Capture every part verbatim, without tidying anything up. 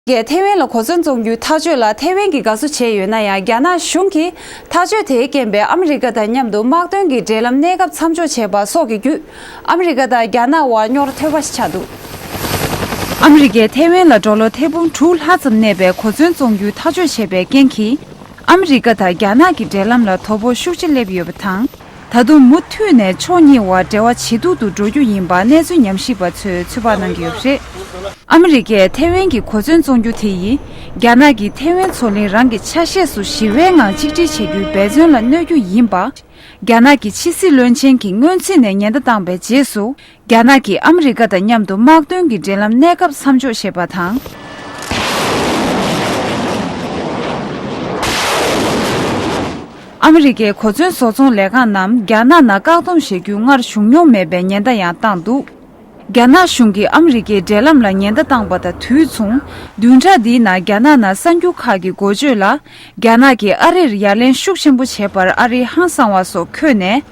གིས་ཐེ་ཝན་ལ་གོ་མཚོན་བཙོང་རྒྱུའི་ཐག་གཅོད་ལ་ཐེ་ཝན་གྱིས་དགའ་བསུ་བྱས་ཡོད་ན་ཡང་། རྒྱ་ནག་གཞུང་གིས་ཐག་གཅོད་དེའི་རྐྱེན་པས་ཨ་མི་རི་ཀ་དང་མཉམ་དུ་དམག་དོན་གྱི་འབྲེལ་ལམ་གནས་སྐབས་མཚམས་འཇོག་བྱས་པ་སོགས་ཀྱི་བརྒྱུད། ཨ་མི་རི་ཀ་དང་རྒྱ་ནག་དབར་རྙོག་དྲ་ཐོན་པ་ཞིག་ཆགས་འདུག་ཨ་མི་རི་ཀས་ཐེ་ཝན་ལ་ཌོ་ལར་ཐེར་འབུམ་དྲུག་ལྷག་ཙམ་གནས་པའི་གོ་མཚོན་བཙོང་རྒྱུའི་ཐག་གཅོད་བྱས་པའི་རྐྱེན་གྱིས། ཨ་མི་རི་ཀ་དང་རྒྱ་ནག་གི་འབྲེལ་ལམ་ལ་དོ་ཕོག་ཤུགས་ཆེ་སླེབས་ཡོད་པ་དང་། ད་དུང་མུ་མཐུད་ནས་ཕྱོགས་གཉིས་དབར་འབྲེལ་བ་ཇེ་སྡུག་ཏུ་འགྲོ་རྒྱུ་ཡིན་པ་གནས་ཚུལ་ཉམས་ཞིབ་པ་ཚོས་ཚོད་དཔག་གནང་གི་ཡོད་པ་རེད། ཨ་མི་རི་ཀས་ཐེ་ཝན་གྱི་གོ་མཚོན་བཙོང་རྒྱུ་དེ་ཡིས། རྒྱ་ནག་གིས་ཐེ་ཝན་མཚོ་གླིང་རང་གི་ཆ་ཤས་སུ་ཞི་བའི་ངང་གཅིག་སྒྲིལ་བྱེད་རྒྱུའི་འབད་བརྩོན་ལ་གནོད་རྒྱུ་ཡིན་པ། རྒྱ་ནག་གི་ཕྱི་སྲིད་བློན་ཆེན་གྱིས་སྔོན་རྩིས་ནས་ཉེན་བརྡ་བཏང་པའི་རྗེས་སུ། རྒྱ་ནག་གིས་ཨ་མི་རི་ཀ་དང་མཉམ་དུ་དམག་དོན་གྱི་འབྲེལ་ལམ་གནས་སྐབས་མཚམས་འཇོག་བྱས་པ་དང་། ཨ་མི་རི་ཀའི་གོ་མཚོན་བཟོ་ཚོང་ལས་ཁང་རྣམས་རྒྱ་ནག་ནང་བཀག་སྡོམ་བྱེད་རྒྱུ་སྔར་བྱུང་མྱོང་མེད་པའི་ཉེན་བརྡ་ཡང་བཏང་འདུག་རྒྱ་ནག་གཞུང་གིས་ཨ་མི་རི་ཀའི་འབྲེལ་ལམ་ལ་ཉེན་བརྡ་བཏང་པ་དང་དུས་མཚུངས། བདུན་ཕྲག་འདིའི་ནང་རྒྱ་ནག་ནང་གསར་འགྱུར་ཁག་གི་འགོ་བརྗོད་ལ། རྒྱ་ནག་གིས་ཨ་རིར་ཡ་ལན་ཤུགས་ཆེན་པོ་བྱས་པར་ཨ་རིས་ཧང་སང་བ་སོགས་འཁོད་ནས།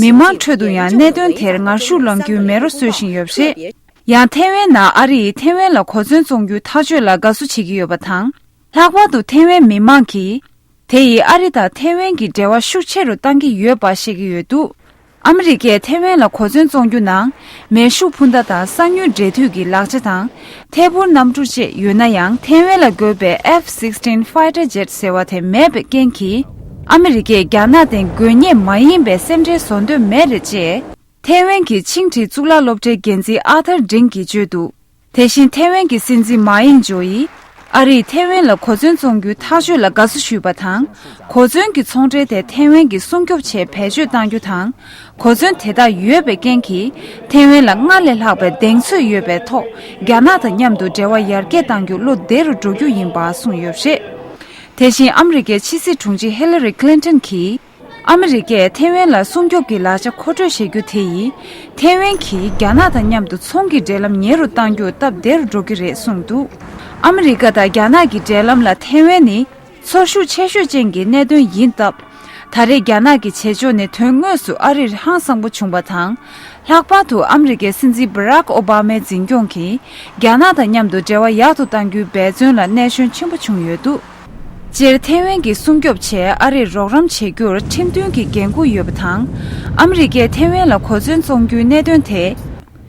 མི་མང་ཁྲོད་དུ་ཡང་གནད་དོན་དེར་ངར་ཤུགས་སློང་རྒྱུའི་མེ་རོ་གསོ་བཞིན་ཡོད་པ་རེད། ཡང་ཐེ་ཝན་ནང་ཨ་རིས་ཐེ་ཝན་ལ་གོ་མཚོན་བཙོང་རྒྱུའི་ཐག་གཅོད་ལ་དགའ་བསུ་བྱེད་ཀྱི་ཡོད་པ་དང་། ལྷག་པར་དུ་ཐེ་ཝན་མི་མང་གིས། དེ་ཡིས་ཨ་རི་དང་ཐེ་ཝན་གྱི་འབྲེལ་བ་ཤུགས་ཆེ་རུ་གཏང་གི་ཡོད་པ་བཤད་ཀྱི་ཡོད་འདུག་ཨ་མི་རི་ཀས་ཐེ་ཝན་ལ་གོ་མཚོན་བཙོང་རྒྱུ་ནང་མེ་ཤུགས་འཕུར་མདའ་དང་གསང་མྱུལ་འབྲེལ་མཐུད་ཀྱི་ལག་ཆ་དང་། ཐད་འཕུར་གནམ་གྲུ་བཅས་ཡོད་ན་ཡང་། ཐེ་ཝན་ལ་དགོས་པའི་F sixteen fighter jet ཟེར་བ་དེ་མེད་པའི་རྐྱེན་གྱིས། ཨ་མི་རི་ཀས་རྒྱ་ནག་སྟེང་དགོས་ངེས་མ་ཡིན་པའི་སེམས་ཁྲལ་བཟོ་འདོད་མེད་རེད་ཅེས། ཐེ་ཝན་གྱི་ཆིང་ཁྲི་གཙུག་ལག་སློབ་གྲྭའི་འགན་འཛིན་ཨར་ཐར་ཌིང་གིས་བརྗོད་འདུག་དེ་བཞིན་ཐེ་ཝན་གྱི་སྲིད་འཛིན་མཱ་ཡིང་ཇོ་ཡིས། ཨ་རིས་ཐེ་ཝན་ལ་གོ་མཚོན་བཙོང་རྒྱུའི་ཐག་གཅོད་ལ་དགའ་བསུ་ཞུས་པ་དང་། གོ་མཚོན་གྱི་ཚོང་འབྲེལ་དེ་ཐེ་ཝན་གྱི་སྲུང་སྐྱོབ་ཆེད་བེད་སྤྱོད་གཏང་རྒྱུ་དང་། གོ་མཚོན་དེ་དག་ཡོད་པའི་རྐྱེན་གྱིས། ཐེ་ཝན་ལ་སྔར་ལས་ལྷག་པའི་གདེང་ཚོད་ཡོད་པའི་ཐོག་རྒྱ་ནག་དང་མཉམ་དུ་འབྲེལ་བ་ཡར་རྒྱས་གཏང་རྒྱུ་བློ་བདེ་རུ་འགྲོ་རྒྱུ་ཡིན་པ་གསུངས་ཡོད་པ་རེད། དེ་བཞིན་ཨ་མི་རི་ཀའི་ཕྱི་སྲིད་དྲུང་ཆེ་ཧི་ལ་རི་ཁི་ལིན་ཏོན་གྱིས། ཨ་མི་རི་ཀས་ཐེ་ཝན་ལ་སྲུང་སྐྱོབ་ཀྱི་ལག་ཆ་མཁོ་སྤྲོད་བྱེད་རྒྱུ་དེ་ཡིས། ཐེ་ཝན་གྱིས་རྒྱ་ནག་དང་མཉམ་དུ་ཚོང་གི་འབྲེལ་ལམ་ཉེ་རུ་གཏང་རྒྱུར་སྟབས་བདེ་རུ་འགྲོ་གི་རེད་གསུངས་འདུག་ཨ་མི་རི་ཀ་དང་རྒྱ་ནག་གི་འབྲེལ་ལམ་ལ་ཐེ་ཝན་ནི་ཚོར་ཤུགས་ཆེ་ཤོས་ཅན་གྱི་གནད་དོན་ཡིན་སྟབས། ད་རེས་རྒྱ་ནག་གི་བྱེད་ཕྱོགས་ནི་དོན་དངོས་སུ་ཨ་རིར་ཧང་སངས་པོ་བྱུང་བ་དང་། ལྷག་པར་དུ་ཨ་མི་རི་ཀའི་སྲིད་འཛིན་བྷ་རག་ཨོ་བྷ་མའི་འཛིན་སྐྱོང་གིས་རྒྱ་ནག་དང་མཉམ་དུ་འབྲེལ་བ་ཡག་ཏུ་གཏང་རྒྱུའི་འབད་བརྩོན་ལ་གནད་སྐྱོན་ཆེན་པོ་བྱུང་ཡོད་འདུག་སྤྱིར་ཐེ་ཝན་གྱི་སྲུང་སྐྱོབ་ཆེད་ཨ་རིར་རོགས་རམ་བྱེད་རྒྱུར་ཁྲིམས་མཐུན་གྱི་འགན་འཁུར་ཡོད་པ་དང་། ཨ་མི་རི་ཀས་ཐེ་ཝན་ལ་གོ་མཚོན་བཙོང་རྒྱུའི་གནད་དོན་དེ།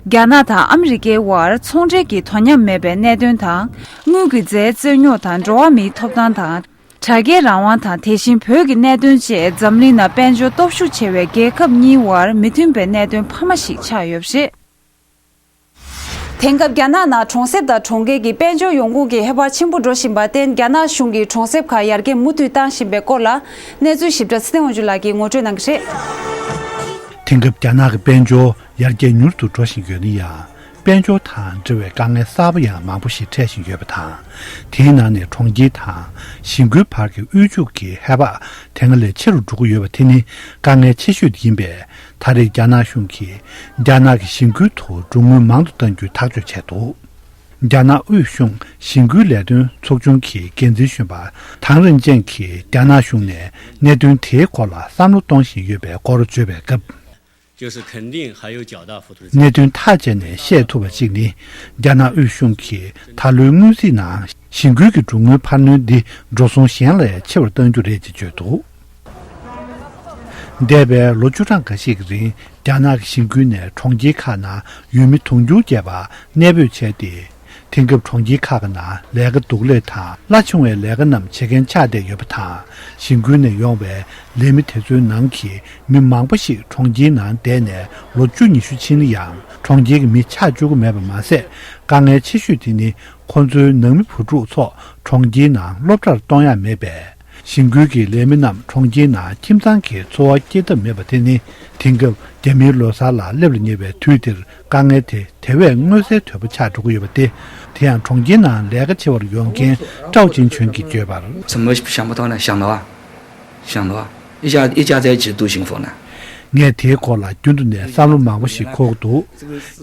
རྒྱ་ནག་དང་ཨ་མི་རི་ཀའི་དབར་ཚོང་འབྲེལ་གྱི་དོ་མཉམ་མེད་པའི་གནད་དོན་དང་། དངུལ་གྱི་རྫས་རྩོད་རྙོག་དང་འགྲོ་བ་མིའི་ཐོབ་ཐང་དང་། དྲ་རྒྱའི་རང་དབང་དང་། དེ་བཞིན་བོད་ཀྱི་གནད་དོན་བཅས་འཛམ་གླིང་ནང་དཔལ་འབྱོར་སྟོབས་ཤུགས་ཆེ་བའི་རྒྱལ་ཁབ་གཉིས་དབར་མི་མཐུན་པའི་གནད་དོན་འཕར་མ་ཞིག་ཆགས་ཡོད་པ་རེད། དེང་སྐབས་རྒྱ་ནག་ནང་གྲོང་གསེབ་དང་གྲོང་ཁྱེར་གྱི་དཔལ་འབྱོར་ཡོང་ཁུངས་ཀྱི་ཧེ་བག་ཆེན་པོ་འགྲོ་བཞིན་པར་བརྟེན། རྒྱ་ནག་གཞུང་གིས་གྲོང་གསེབ་ཁག་ཡར་རྒྱས་མུ་མཐུད་བཏང་བཞིན་པའི་སྐོར་ལ་གནས་ཚུལ་ཞིབ་ཕྲ་ཚེ་བརྟན་དབང་ཕྱུག་ལགས་ཀྱིས་ངོ་སྤྲོད་གནང་གི་རེད། དེང་སྐབས་རྒྱ་ནག་གི་དཔལ་འབྱོར་ཡར་རྒྱས་མྱུར་དུ་འགྲོ་བཞིན་ཡོད་ན་ཡང་། དཔལ་འབྱོར་དང་འབྲེལ་བའི་དཀའ་ངལ་གསར་པ་ཡང་མང་པོ་ཞིག་འཕྲད་བཞིན་ཡོད་པ་དང་། དེའི་ནང་ནས་གྲོང་ཁྱེར་དང་གཞིས་ཁུལ་བར་གྱི་དབུལ་ཕྱུག་གི་ཧེ་བག་དེ་སྔ་ལས་ཆེ་རུ་འགྲོ་གི་ཡོད་པ་དེ་ནི་དཀའ་ངལ་ཆེ་ཤོས་དེ་ཡིན་པས། ད་རེས་རྒྱ་ནག་གཞུང་གིས་རྒྱ་ནག་གི་གཞིས་ཁུལ་དུ་འགྲོ་དངུལ་མང་དུ་གཏང་རྒྱུའི་ཐག་གཅོད་བྱས་འདུག་རྒྱ་ནག་དབུས་གཞུང་གཞིས་ཁུལ་ལས་དོན་ཚོགས་ཆུང་གི་འགན་འཛིན་གཞོན་པ་ཐང་རིན་ཅན་གྱིས་རྒྱ་ནག་གཞུང་ནས་གནད་དོན་དེའི་སྐོར་ལ་བསམ་བློ་གཏོང་བཞིན་ཡོད་པའི་སྐོར་བརྗོད་པའི་སྐབས། 就是肯定还有较大幅度的 གནད་དོན་ཐག་བཅད་ནས་བཤད་ཐུབ་པ་གཅིག་ནི། རྒྱ་ནག་དབུས་གཞུང་གིས་ད་ལོའི་སྔོན་རྩིས་ནང་གཞིས་ཁུལ་གྱི་འགྲོ་དངུལ་འཕར་སྣོན་འདི་འགྲོ་སོང་གཞན་ལས་ཆེ་བར་གཏང་རྒྱུ་རེད་ཅེས་བརྗོད་འདུག་འདས་པའི་ལོ་བཅུ་གྲངས་འགའ་ཞིག་གི་རིང་རྒྱ་ནག་གི་གཞིས་ཁུལ་ནས་གྲོང་ཁྱེར་ཁག་ནང་ཡུལ་མི་དུང་ཕྱུར་བརྒྱད་པ་གནས་སྤོས་བྱས་ཏེ། དེང་སྐབས་གྲོང་ཁྱེར་ཁག་གི་ནང་ལས་ཀ་སྡུག་ལས་དང་སླ་ཆུང་བའི་ལས་ཀ་རྣམས་བྱེད་མཁན་ཆགས་བསྡད་ཡོད་པ་དང་། གཞིས་ཁུལ་ནས་ཡོང་བའི་ལས་མི་དེ་ཚོའི་ནང་གི་མི་མང་པོ་ཞིག་གྲོང་ཁྱེར་ནང་བསྡད་ནས་ལོ་བཅུ་ཉི་ཤུ་ཕྱིན་ན་ཡང་། གྲོང་ཁྱེར་གྱི་མི་ཆགས་བཅུག་གི་མེད་པ་མ་ཟད། དཀའ་ངལ་ཆེ་ཤོས་དེ་ནི་ཁོ་ཚོའི་ནང་མི་བུ་ཕྲུག་ཚོ་གྲོང་ཁྱེར་ནང་སློབ་གྲྭར་གཏོང་ཡག་མེད་པས། གཞིས་ཁུལ་གྱི་ལས་མི་རྣམས་གྲོང་ཁྱེར་ནང་ཁྱིམ་ཚང་གི་འཚོ་བ་སྐྱེལ་ཐབས་མེད་པ་དེ་ནི། དེང་སྐབས་རྒྱ་མིའི་ལོ་གསར་ལ་སླེབས་ལ་ཉེ་བའི་དུས་འདིར་དཀའ་ངལ་དེ་དེ་བས་མངོན་གསལ་དོད་པོ་ཆགས་འགྲོ་གི་ཡོད་པ་སྟེ། དེ་ཡང་གྲོང་ཁྱེར་ནང་ལས་ཀ་བྱེད་པར་ཡོང་མཁན་ཀྲའོ་ཅིན་ཆོན་གྱིས་བརྗོད་པར། 怎么想不到呢？想到啊，想到啊，一家一家在一起都幸福呢。 ངས་དེའི་སྐོར་ལ་རྒྱུན་དུ་ནས་བསམ་བློ་མང་པོ་ཞིག་འཁོར་གྱི་འདུག་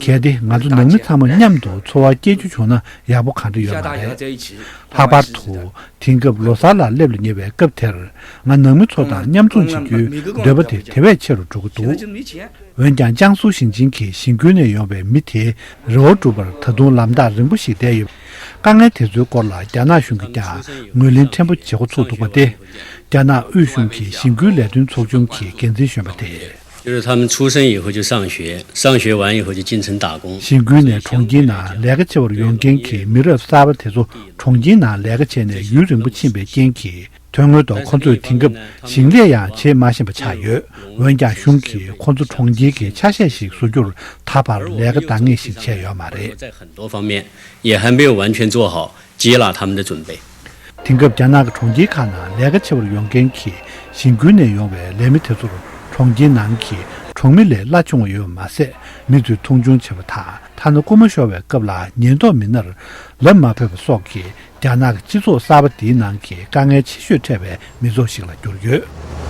གལ་ཏེ་ང་ཚོ་ནང་མི་ཚང་མ་མཉམ་དུ་འཚོ་བ་སྐྱེལ་རྒྱུ་བྱུང་ན་ཡག་པོ་གང་འདྲ་ཡོད་མ་རེད། ལྷག་པར་དུ་དེང་སྐབས་ལོ་གསར་ལ་སླེབས་ལ་ཉེ་བའི་སྐབས་དེར། ང་ནང་མི་ཚོ་དང་མཉམ་འཛོམས་བྱེད་རྒྱུའི་འདོད་པ་དེ་དེ་བས་ཆེ་རུ་འགྲོ་གི་འདུག་འོན་ཀྱང་ཅང་སུའུ་ཞིང་ཆེན་གྱི་གཞིས་ཁུལ་ནས་ཡོང་བའི་མི་དེའི་རེ་བ་སྒྲུབ་པར་ད་དུང་ལམ་ཐག་རིང་པོ་ཞིག་བསྡད་ཡོད། དཀའ་ངལ་དེ་ཚོའི་སྐོར་ལ་རྒྱ་ནག་གཞུང་གིས་ཀྱང་ངོས་ལེན་ཕྲན་བུ་བྱེད་འགོ་ཚུགས་འདུག་པ་སྟེ། རྒྱ་ནག་དབུས་གཞུང་གི་ཞིང་ཁུལ་ལས་དོན་ཚོགས་ཆུང་གི་འགན་འཛིན་གཞོན་པ་དེས། 就是他们出生以后就上学，上学完以后就进城打工。 ཞིང་ཁུལ་ནས་གྲོང་ཁྱེར་ནང་ལས་ཀ་བྱེད་པར་ཡོང་མཁན་གྱི་མི་རབས་གསར་པ་དེ་ཚོ་གྲོང་ཁྱེར་ནང་ལས་ཀ་བྱས་ནས་ཡུན་རིང་པོ་ཕྱིན་པའི་རྐྱེན་གྱིས། དོན་དངོས་ཐོག་ཁོ་ཚོས་དེང་སྐབས་ཞིང་ལས་ཡང་བྱེད་མ་ཤེས་པ་ཆགས་ཡོད། འོན་ཀྱང་གཞུང་གིས་ཁོ་ཚོ་གྲོང་ཁྱེར་གྱི་ཆ་ཤས་ཤིག་བཟོ་རྒྱུར་ད་བར་ལས་ཀ་འདང་ངེས་ཤིག་བྱས་ཡོད་མ་རེད། 也还没有完全做好接纳他们的准备。 དེང་སྐབས་རྒྱ་ནག་གི་གྲོང་ཁྱེར་ཁག་ནང་ལས་ཀ་བྱེད་པར་ཡོང་མཁན་གྱི་ཞིང་ཁུལ་ནས་ཡོང་བའི་ལས་མི་དེ་ཚོར་གྲོང་ཁྱེར་ནང་གི་གྲོང་མི་ལས་གླ་ཆུང་བ་ཡོད་པ་མ་ཟད། མི་ཚོས་མཐོང་ཆུང་བྱེད་པ་དང་། ཐ་ན་རྐུན་མ་ཤོར་བའི་སྐབས་ལ་ཉེན་རྟོག་མི་སྣར་ལམ་མ་ཕོད་པ་སོགས་ཀྱིས་རྒྱ་ནག་གི་སྤྱི་ཚོགས་གསར་པ་འདིའི་ནང་གི་དཀའ་ངལ་ཆེ་ཤོས་འཕྲད་པའི་མི་ཚོགས་ཤིག་ལ་གྱུར་ཡོད།